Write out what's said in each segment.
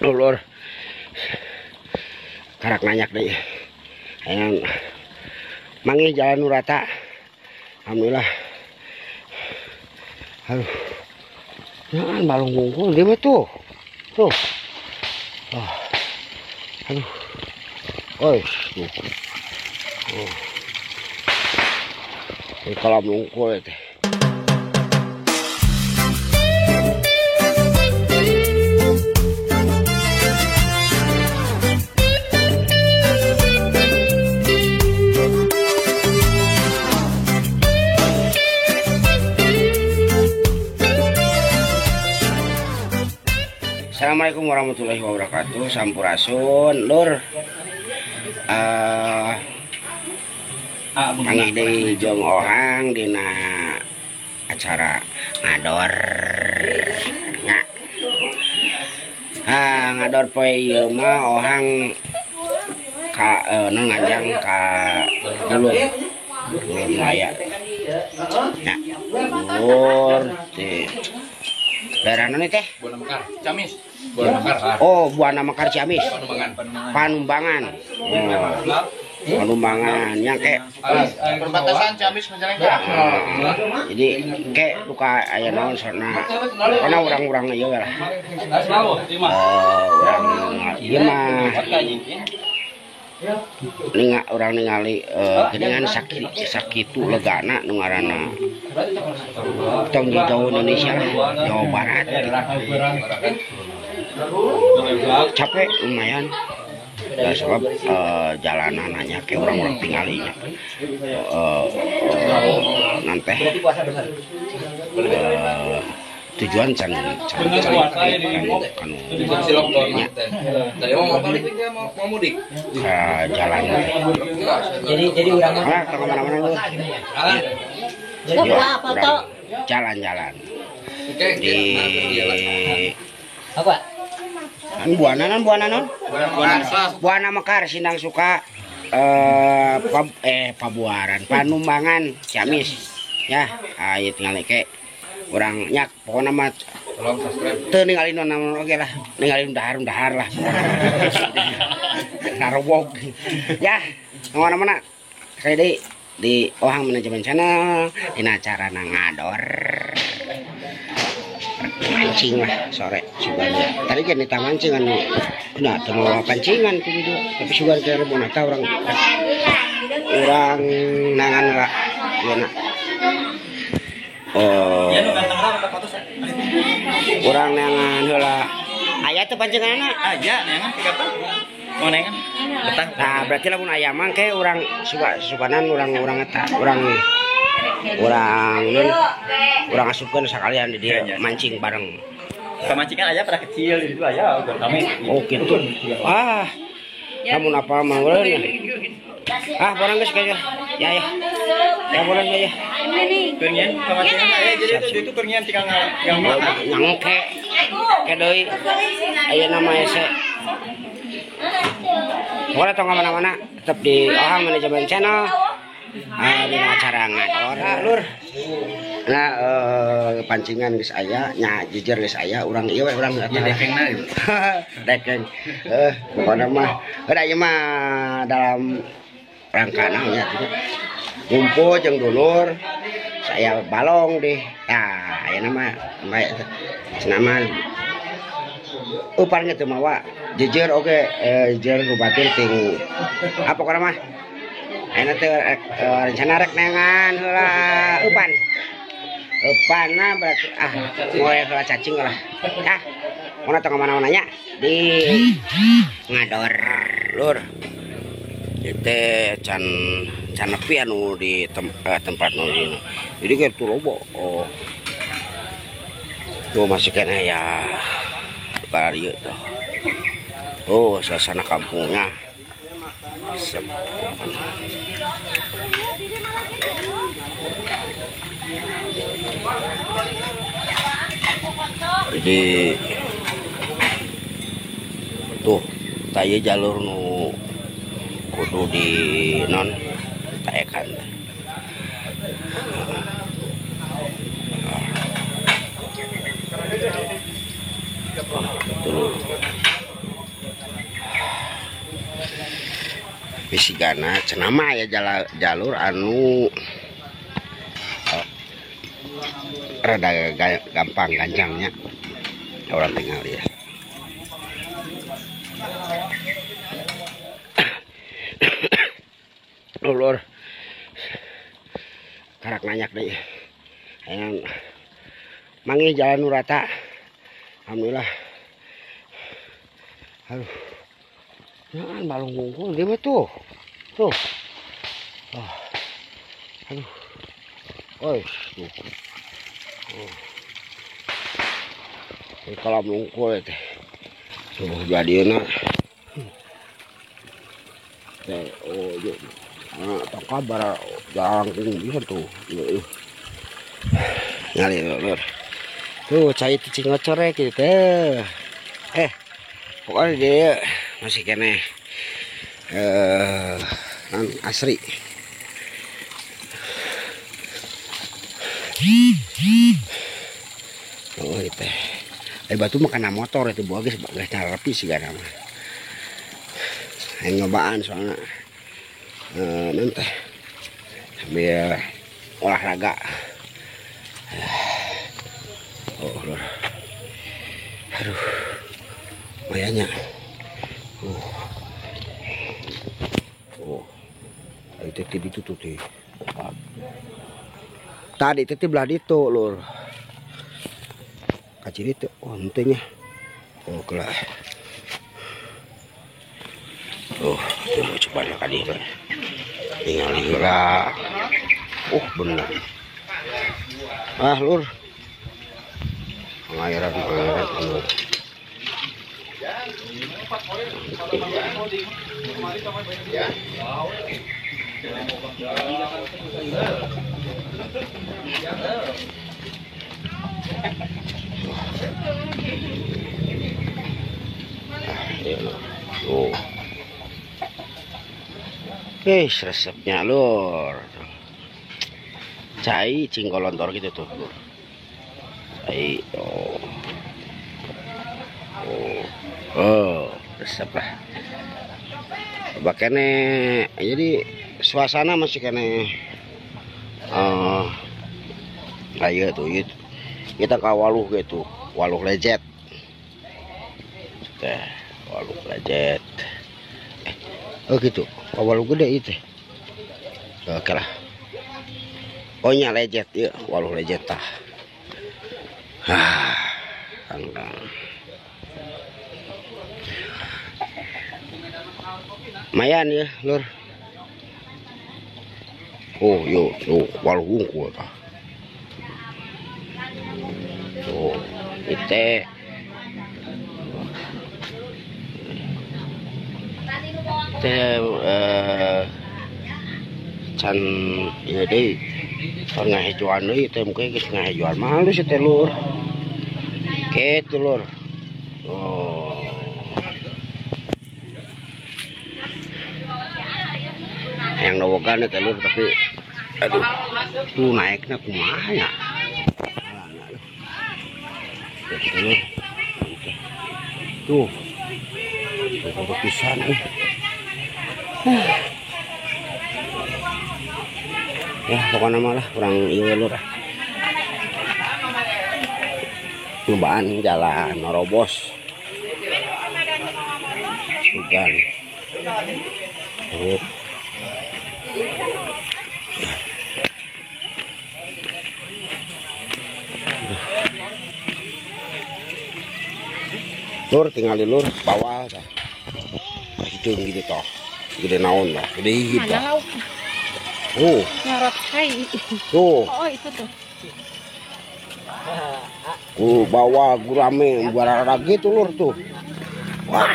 Lur karak nanyak deui. Hayang manggih jalan nu rata. Alhamdulillah. Aduh. Jangan balong wungkul dia mah tuh. Tuh. Oh. Aduh. Oi, tuh. Oh. Ini kolam wungkul teh. Assalamualaikum warahmatullahi wabarakatuh. Sampurasun lur. Panggih deui jeung Ohang dina acara ngador. Ngador poe ieu mah Ohang ka nu nganjang ka dulur. Dulur aya. Nya. Dulur di daerah mana teh? Buana Mekar, Ciamis. Buana Mekar. Oh, Buana Mekar Ciamis. Panumbangan. Panumbangan. Oh. Panumbangan yang kayak perbatasan Ciamis Majalengka. Jadi kayak duka aya naon sona. Karena urang-urang ieu lah. Urang ieu mah ninga urang ningali geuningan sakitu legana nu ngaranna tong di jauh Indonesia lah, Jawa Barat gitu. Capek lumayan. Ya sebab jalanan hanya kayak orang-orang tinggalinya. Nanti tujuan can kanu mau mudik jalan. Jadi urang mah ke mana-mana lu. Jalan-jalan. Di apa? Kan Buana non Buana non? Buana Mekar Sindang Suka Pabuaran Panumbangan Ciamis. Ya, ayo tinggal ke urang nyak pokoknya mah tolong subscribe. Teu ningali naon oge lah, ningali dahar-dahar lah. Narobog. Ya, mana-mana sekali deui di Ohang Manajemen Channel dina acara ngador. Mancing lah sore sugan. Tadi kan kita mancing anu nah teu mawa pancingan kudu tapi sugan teh rebon eta urang nangan lah ieu na. Oh. Urang neangan heula. Aya teu pancinganna? Aya neangan kapan? Mau neangan? Betah. Nah, berarti lamun aya mah ke urang suka-sukanan urang-urang eta, urang nun urang asupkeun sakalian di dieu mancing bareng. Pamancingan aya pada kecil di situ aya udah kami. Oh gitu. Ah. Lamun apa mah eureun. Ah, barang geus kayaknya. Ya ya. Ya boleh ya. Pengen pamancingan aya jadi itu pengen tinggal nyangke. Ke deui. Aya nama ese. Boleh tong mana-mana tetap di Ohang Manajemen Channel. Di acara ngador lur. Nah, pancingan geus aya, nya jujur geus aya urang ieu we urang eta dekengna gitu. Dekeng. Pokona mah udah ieu mah dalam rangka naon nya ngumpul jeung dulur saya balong deh. Tah, ayeuna mah cenah mah upar teu mawa jujur oge jujur ku batur ting apa pokona mah ayeuna teh rencana rek neangan heula eupan. Eupanna berarti moe heula cacing lah. Tah, mun tong mana-mana nya di ngador lur. Ieu can nepi anu di tempat nu ieu. Jadi kitu loba. Oh. Tuh masih keneh ya. Bari ieu tuh. Oh, suasana kampungnya. Jadi tuh taya jalur nu kudu di non taekan. Tuh. Misigana cenama ya jalur anu rada gampang gancangnya orang tinggal ya. Lur karak nanyak deh yang manggih jalan nu rata, alhamdulillah. Aduh, jangan balung bungkul dia tuh tuh. Oh. Aduh, oi tuh. Oh. Ini kalau bungkul itu subuh jadinya teh, oh iya. Nah, kabar jarang bisa tuh. Nyali lur. Tuh cai cicing ngocorek gitu. Pokoknya dia masih kene asri. Oh itu. Batu mah kena motor itu buah geus geus rapi sih kana mah. Nyobaan soalnya. Nanti sambil olahraga. Oh lur. Aduh, lumayannya. Oh, itu tadi itu tuh. Tadi itu belah itu lur. Kacir itu, oh hentenya. Oh kelah. Oh, coba coba kali ini. Tinggal lah. Oh bener. Ah lur. Pengairan lur. Oh. Resepnya lur. Cai cingkolontor gitu tuh lur. Cai, oh. Oh, oh, resep lah. Bakene jadi suasana masih kene ayo tuh gitu. Kita ke waluh gitu, waluh lejet. Teh, waluh lejet. Oh gitu, waluh gede itu. Oke lah. Oh nya lejet ya, waluh lejet tah. Ah, lumayan ya, lur. Oh, yo, tuh waluh wungkul tah. Tuh, itu. Can ieu deui can ngahejoan deui teh mungkin geus ngahejoan mah halus teh lur. Kitu lur. Oh. Yang nawogan teh lur tapi aduh tuh naikna kumaha nya. Tuh. Tuh. Tuh pisan euy. Ya pokoknya malah kurang ieu lur. Nyobaan jalan nerobos. Sugan. Tuh. Lur tinggal di lur bawah tah. Hidung gitu toh. Gede naon lah, gede gitu. Mana lauk? Oh. Nyorot kai. Tuh. Oh, itu tuh. Bawa gurame barara gitu lur tuh. Wah.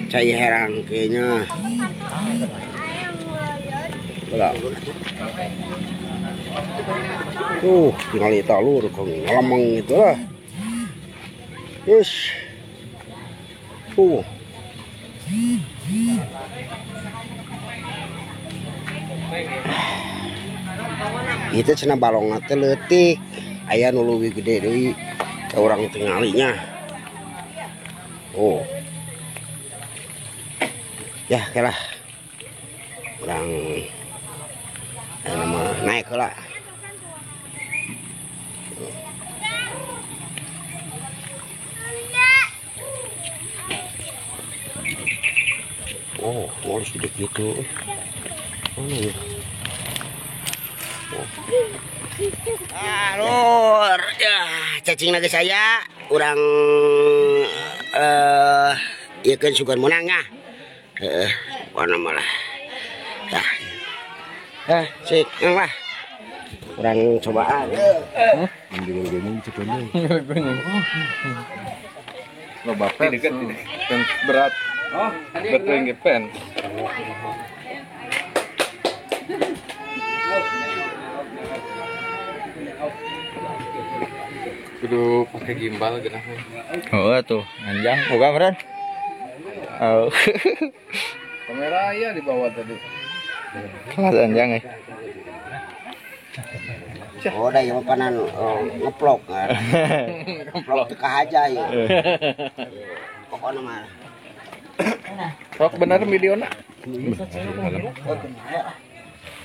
Cai herang kayaknya. Tuh, tinggal itu lur kok ngelemeng gitu lah. Yes. Tuh. Itu cenah balongna teh leutik, aya nu leuwih gede deui ka urang tingalinya. Oh. Ya, kelah. Urang nama naik heula. Oh, harus gede gitu. Mana ya? Oh. Ah, lur. Ya, cacing lagi saya. Urang ieu kan sugan menang ya. Heeh, warna malah. Ya. Sik, lah. Urang cobaan. Loba pen berat. Oh, betul yang pen. Kudu pakai gimbal genah. Oh tuh, anjang, buka meren. Oh. Kamera ya di bawah tadi. Kelas anjang ya. Oh, dah yang panan ngeplok kan. Ngeplok teka aja ya. Pokoknya mah. Sok bener videona.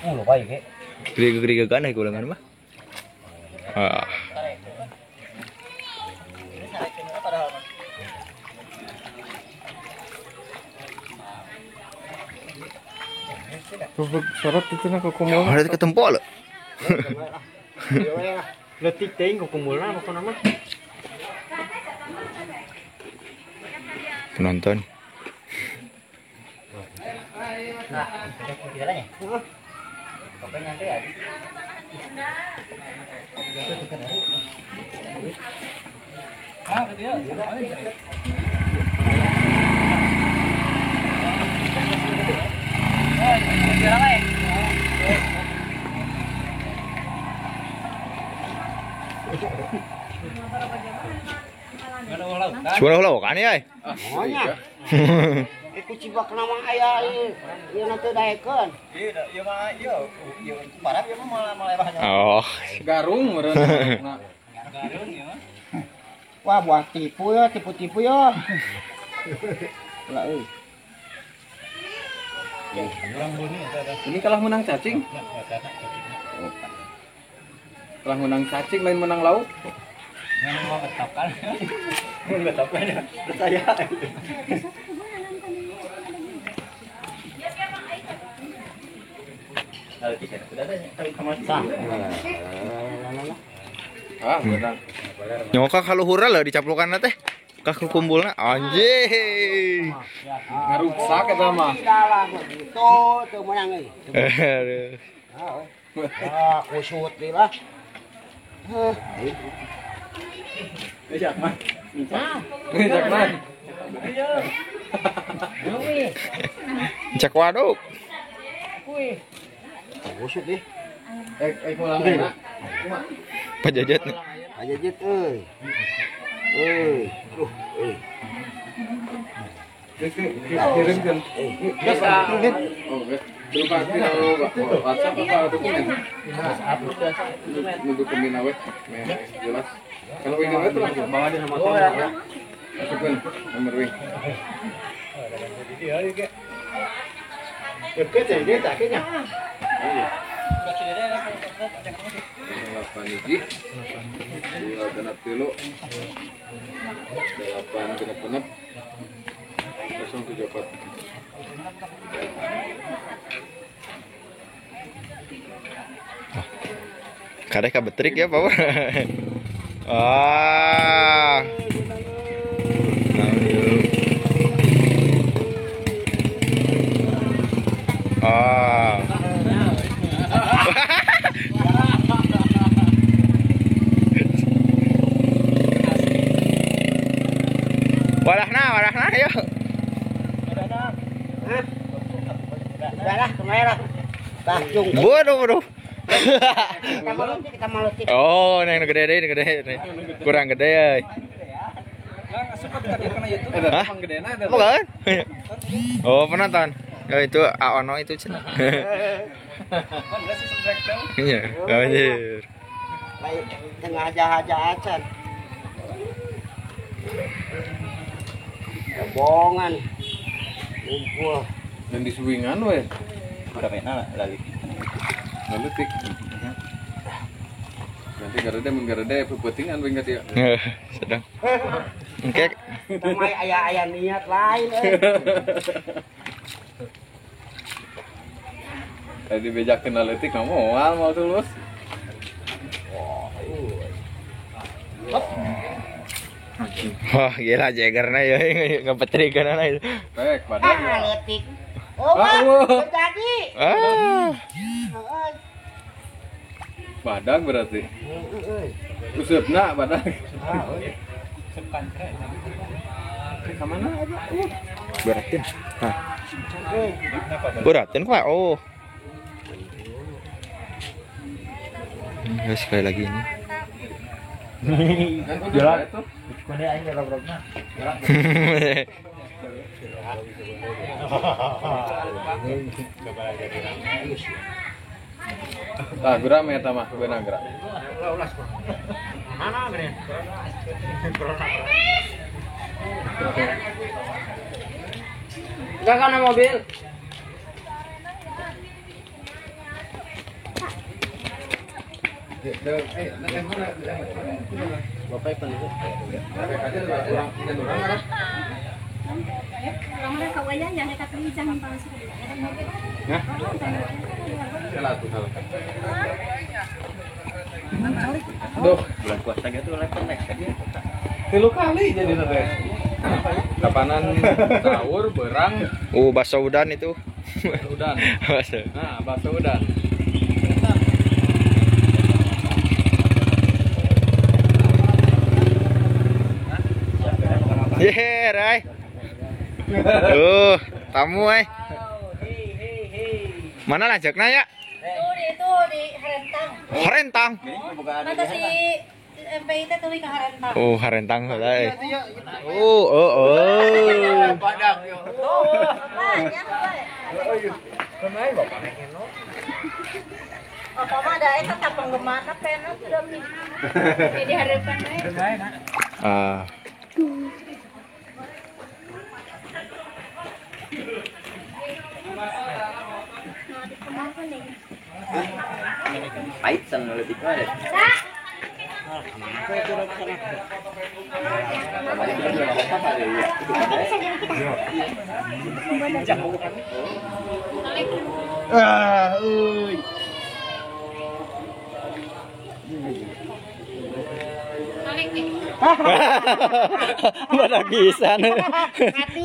Oh, lupa ya, Kek. Gede-gede kan kulangan mah. Ah. Tuh syarat itu nak kukumul. Ada ketempok lho. Letik teuing kukumulna pokona mah. Penonton. Suara ulah kan ya? Oh nya. Ku cibak nama aya ieu na teu daekeun. Ieu mah ieu ieu parah ieu mah malah. Oh, garung meureun. Garung ieu mah. Wah, buah tipu ya, tipu-tipu ya. Lah euy. Ini kalah menang cacing. Kalah menang cacing lain menang laut. Mau betapkan. Mau betapkan ya. Percaya. Ah, benar. Nyoka kaluhurna lho dicaplukanna teh. Ka kukumpulna anjing. Ngaruksak eta mah. Gitu teu meunang euy. Ah, kusut deui lah. Heuh. Cak mah. Cak mah. Cak waduk. Kusut deh. Pulang enak. Pak Jajet nih. Pak Jajet euy. Euy, aduh euy. Kirimkan. Bisa. Oh, berupa WhatsApp apa dokumen? WhatsApp. Dokumen awe, jelas. Kalau wing itu langsung bawa dia sama teman. Masukkan nomor wing. Delapan hiji, 2 genep 3, 8 genep 6, 0 7 4. Kadeh kabetrik ya, Pak. Ah. Ah. Warahna, warahna, ayo. Hah? Udah lah, kemana lah? Tah, Bodoh, bodoh. Kita malutik. Oh, yang gede deh, gede nih. Kurang gede ya. Hah? Bukan? Oh, penonton. Oh, itu Aono itu cina. Iya, anjir. Baik, tengah aja-aja acan. Kebongan. Ngumpul. Dan di swingan weh. Udah lali. Leutik. Nanti garede mun garede peupetingan we ingat ya. Sedang. Engke. Tamai aya-aya niat lain euy. Tadi bejakeun leutik mah moal mau tulus. Wah, gila jegerna ya ngepetrikeunana itu. Baik, badan. Leutik. Oh, jadi. Ah. Badak berarti. Usupna badak. Ka mana Beratin. Hah. Beratin kok. Oh. Ya, sekali lagi ini. Jalan itu. Tah geura mah eta mah beunang geura. Mana geuning? Enggak kana mobil. Bapak itu. Duh, bulan puasa gitu level next aja. 3 kali jadi teh. Kapanan sahur berang. Oh, bakso udan itu. Udan. Nah, bakso udan. Yeay, Rai. Tamu eh. Mana lanjutnya ya? Itu di Harentang. Harentang. Kata si MPI teh tuluy ka Harentang. Oh, Harentang heula. Oh, oh, oh. Badak yo. Banyak Apa mah da eta tah penggemarna pena sudah mi. Di harapan we. Ah. Pahit sama lebih kuat. Ah, euy. Mana pisan. Tapi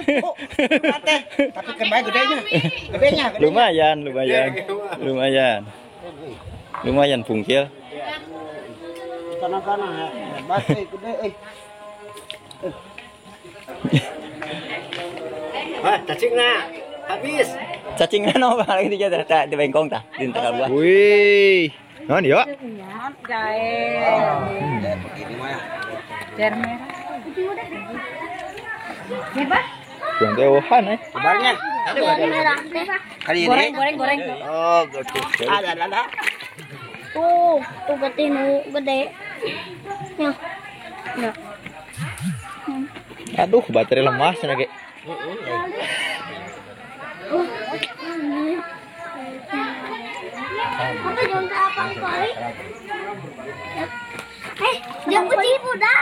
kan bae gedenya. Gedenya. Lumayan, lumayan. Lumayan. Lumayan bungkil. Kana-kana hebat euy gede euy. Hah, cacingna habis. Cacingna no lagi tiga tah di bengkong tah di tengah buah. Wih. Non yo. Jahe. Begini mah. Jahe merah. Hebat. Yang dewohan eh. Kabarnya. Kali ini. Goreng, goreng, goreng. Oh, gitu. Ada, ada. Tuh, tuh gede nu gede. Ya. Ya. Aduh, baterai lemah cenah ge. Apa jangan apa kali? Eh, jangan kucing udah.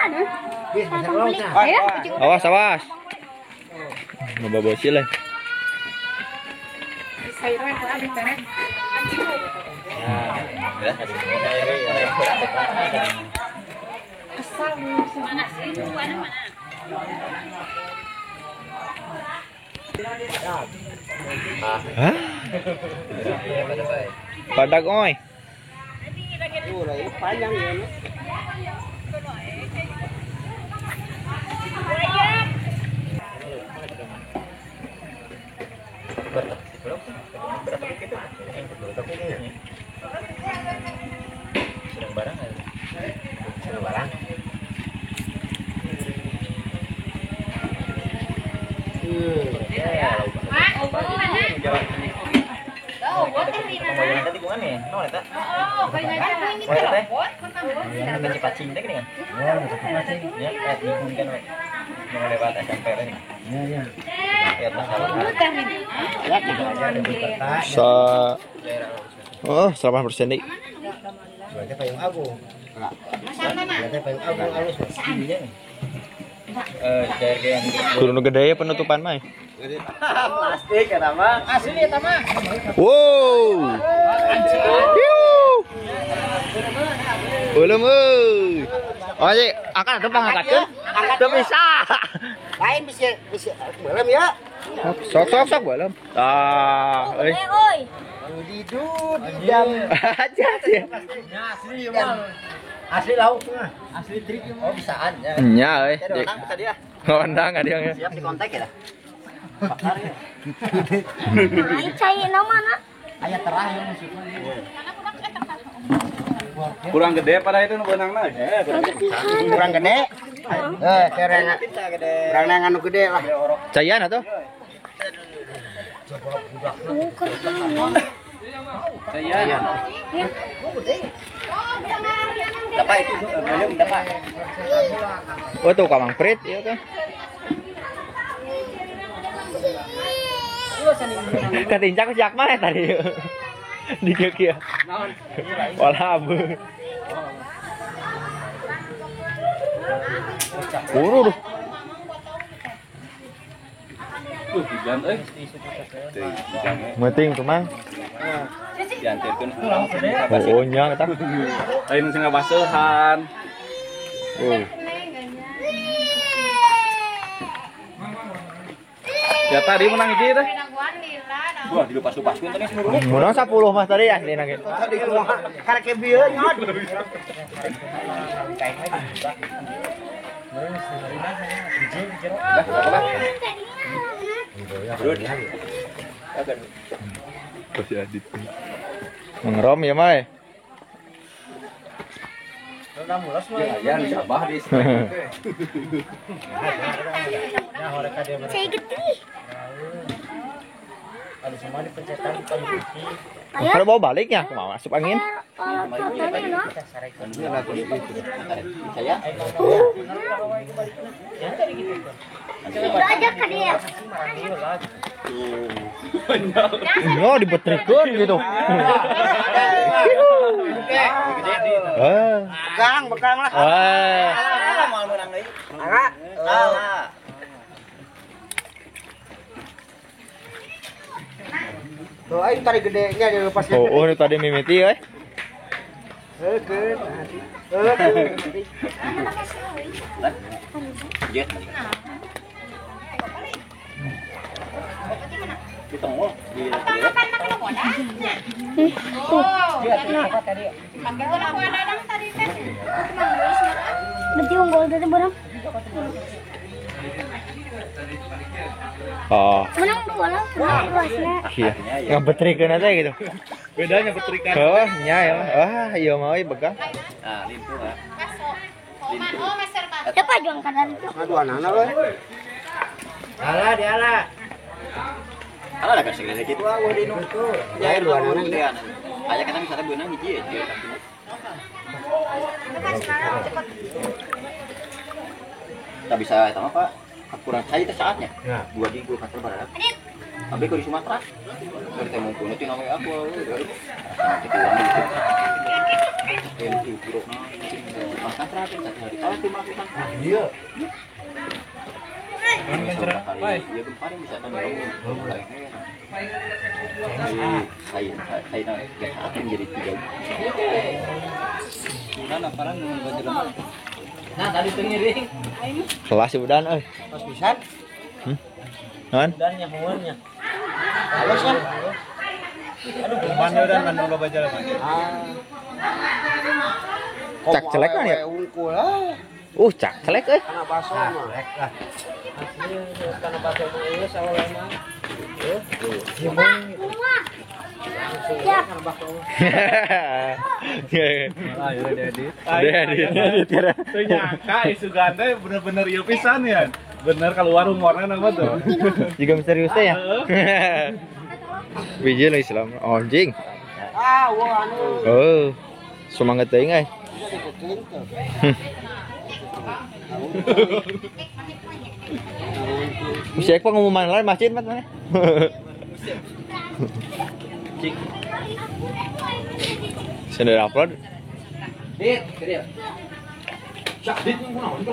Awas, awas. Nggak bocil lah. Hah? Badak oi. Panjang ya. Sedang barang aja. Sedang barang. Sa oh, 8% nih. Berarti payung agung. Berarti payung agung halus. Kudu nu gede penutupan mah. Plastik eta mah. Asli eta mah. Wow. Ulum euy. Oh, sih, angkat atuh pangangkatkeun. Teu bisa. Lain bisa bisa belum ya. Sok sok sok belum. Ah, euy. Didam. Aja sih. Asli mah. Asli lauk mah. Asli trik. Oh, bisaan ya. Nya euy. Ondang tadi ya. Ondang ka dia. Siap di kontak ya dah. Bakar ya. Ai cai na mana? Aya terah ya maksudna. Kurang gede pada itu nu beunangna. Kurang gede. Eh, kurang anu gede lah. Caian atuh. Caian. Dapat itu belum dapat. Oh tuh kamang prit ieu teh. Katincak ku siak mah tadi. Di kieu-kieu. Naon? Olah abu. Buru duh. Hujan euy. Meuting tuh mang. Diantirkeun. Oh nya eta. Lain sing ngabaseuhan. Oh. Ya tadi menang hiji teh. Wah, dilupas-lupaskeun tadi seluruh. Menang 10 mah tadi aslina ge. Tadi kumaha? Karek bieu nyod. Mengrom ya mah. Ya, sabah di. Cai getih. Kalau bawa balik ya, mau masuk angin. Oh, dibetrikeun gitu. Bekang, bekang lah. Tuh, aing tadi gedenya dilepas. Oh, ini tadi mimiti euy. Heukeun. Berarti unggul tadi barang. Oh. Menang dua lah, menang. Iya. Ngabetrikeun aja gitu. Bedanya betrikan. Oh, nya ya. Ah, iya mau begang. Ah, limpu ah. Siapa juang kanan itu? Aduh, anak we. Alah, dia alah. Alah lah kasih gede gitu ah, di nu. Ya, dua anak. Aya kana misalnya beunang hiji ya. Tak bisa eta mah, Pak. Kurang cai teh saatnya. Dua minggu kantor barat. Tapi kalau di Sumatera, dari teh mungkul itu namanya aku, dari nanti pulang gitu. Makan terakhir satu hari kalau melakukan. Iya. Iya kemarin bisa kan mulai. Saya saat menjadi tiga. Nah, tadi tuh ngiring. Kelas udan euy. Pas pisan. Non? Udan nya hueunnya. Halus kan? Aduh, mana udan mana loba jalan. Ah. Cak celek kan ya? Unggul ah. Cak celek euy. Kana baso mah. Lah. Asli kana baso mah geus awalna mah. Ya. Ternyata isu ganda bener-bener ieu pisan ya. Bener keluar humornya nama tuh. Juga misteriusnya ya. Biji lah Islam. Anjing. Ah, wah anu. Oh. Semangat teuing euy. Mesti ek pengumuman lain masjid mat mana? Sudah upload. Dit, dia. Dit kunaon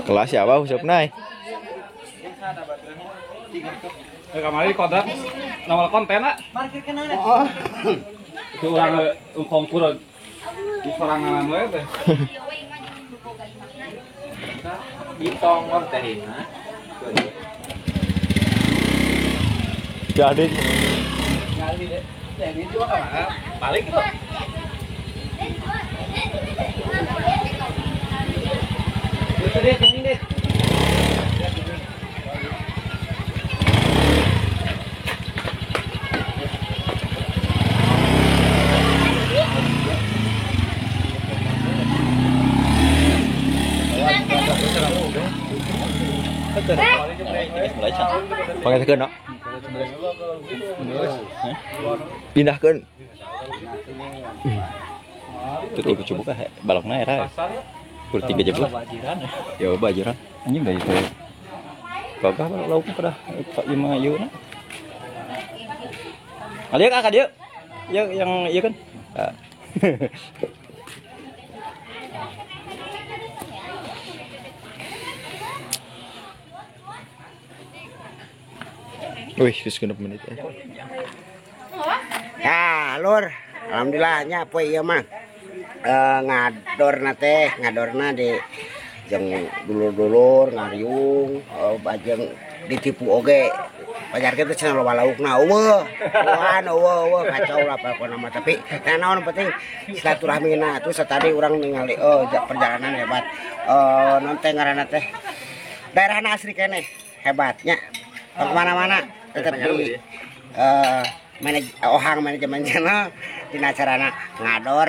kelas siapa usupna? Kamari kodrat nawal konten lah. Oh. Itu urang kongkur di sorangan we teh. Ditong mah teh. Jadi. Teh ini juga kemana? Balik itu. Itu deh, ini deh. Pakai tekan no? Pindahkan. Itu tuh coba kah balokna era. Kur 3 jam. Ya bajiran. Anjing da itu. Gagah balok lauk pada 5 ieu na. Alieu ka dieu. Ieu yang ieu kan. Wih, geus 6 menit. Ya, lur. Alhamdulillah nya poe ieu mah. Ngadorna teh, ngadorna di jeung dulur-dulur ngariung, bajeng ditipu oge. Pajarkeun teh cenah loba laukna. Eueuh. Eueuhan eueuh kacau lah pokona mah, tapi nah naon penting silaturahmina. Terus tadi urang ningali perjalanan hebat. Non teh ngaranna teh daerahna asri keneh hebatnya. Kemana-mana tetap di ohang manajemen channel dina acarana ngador.